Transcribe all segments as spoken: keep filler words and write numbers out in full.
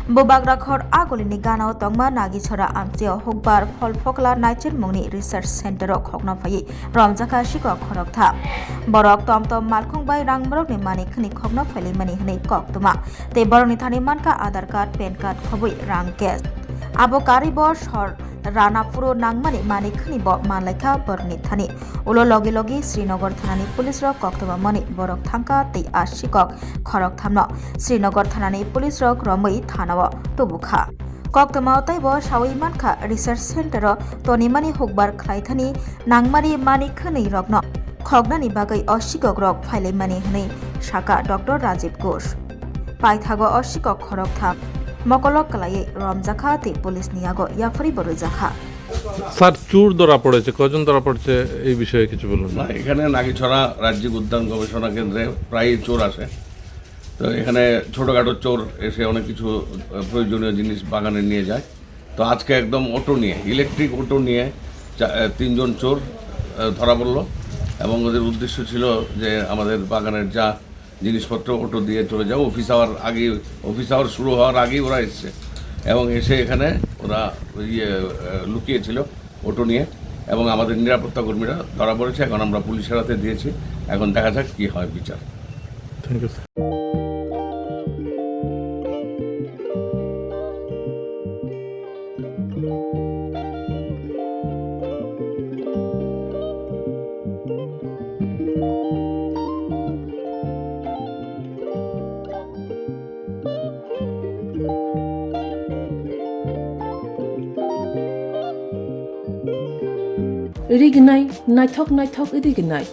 Bubagra khor agulini ganao tongma Nagichora amchio hukbar Pholphokla Naichirmungni Research Center o khokna phaiwi romjakha sikok khoroktham. Borok tomtom malkhung bai rang borokni manwi khwnwi khokna phailaimani hwnwi koktwma. Tei borokni thani mankha Aadhaar card, pan card khobwi rang cash. Abo karwi bo sor rana phuru nangmani manwi khwnwi bo manlaikha borokni thani. Ulo logi logi Srinagar thanani police rok koktwma mani borok thangkha tei a sikok khorok thamno Srinagar thanani police rok romwi thanao tubukha. Koktwmao teibo sawi mankha research center o tonimani hukbar khlaithani nangmani manwi khwnwi rokno khoknani bagwi o sikok rok phailaimani hwnwi sakha Doctor Rajiv Ghosh. Paithago o sikok khorok tham mokolo kwlaiwi romjakha tei police ni yago yapharwi bo rwjakha. Sir, চোর ধরা পড়েছে, কজন ধরা পড়েছে, এই বিষয়ে কিছু বলুন। না, এখানে নাগিছড়া রাজ্যিক উদ্যান গবেষণা কেন্দ্রে প্রায়ই চোর আসে। তো এখানে ছোটখাটো চোর এসে অনেক কিছু, আহ, প্রয়োজনীয় জিনিস বাগানে নিয়ে যায়। তো আজকে একদম অটো নিয়ে, ইলেকট্রিক অটো নিয়ে চা-, আহ, তিনজন চোর, আহ, ধরা পড়লো এবং ওদের উদ্দেশ্য ছিল যে আমাদের বাগানের যা জিনিসপত্র অটো দিয়ে চলে যাও। অফিস আওয়ার আগে, অফিস আওয়ার শুরু হওয়ার আগেই ওরা এসছে এবং এসে এখানে ওরা ইয়ে, আহ, লুকিয়েছিল অটো নিয়ে এবং আমাদের নিরাপত্তা কর্মীরা ধরা পড়েছে। এখন আমরা পুলিশের হাতে দিয়েছি, এখন দেখা যাক কি হয় বিচার। Thank you, sir. Rignai, naithok naithok rignai.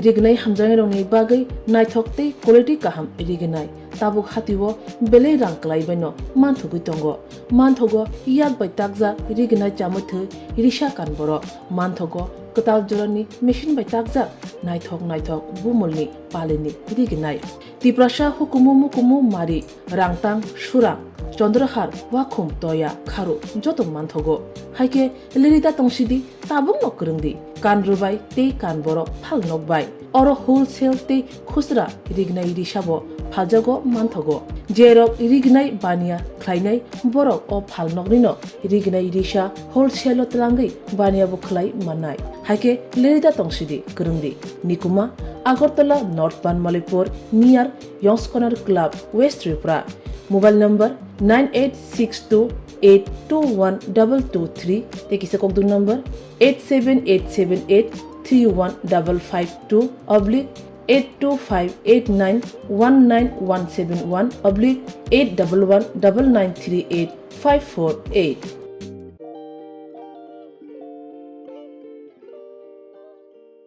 Rignai hamjaknairokni bagwi naithok tei quality kaham rignai. Tabuk hatio belai rang kwlai baino manthogwi tongo. Manthogo yak bai takjak rignai chamwi thwi risa kan borok. Manthogo kwtal jorani machine bai takjak naithok naithok bumulni palini rignai. Tiprasa hukumu mukumu mari, rangtang, surang, chondrohar, wakhum, toya, kharu joto manthogo. Haikhe lerida tongsidi, tabukno kwrwngdi, kan rwbai tei kan borok phal nokbai. Oro wholesale tei khusra rignai risabo phaljago manthogo. Jerok rignai baniya khlainai borok o phal noknino rignai risa wholesale o twlangwi baniya bo khlai mannai. Haikhe lerida tongsidi, kwrwngdi. Nikuma, Agartala North Banmalipur, near Yongskonar Club, West Tripura. Mobile number nine eight six two eight two one double two three, tei kisa kokdung number eight seven eight seven eight three one double five two oblique eight two five eight nine one nine one seven one oblique eight double one double nine three eight five four eight.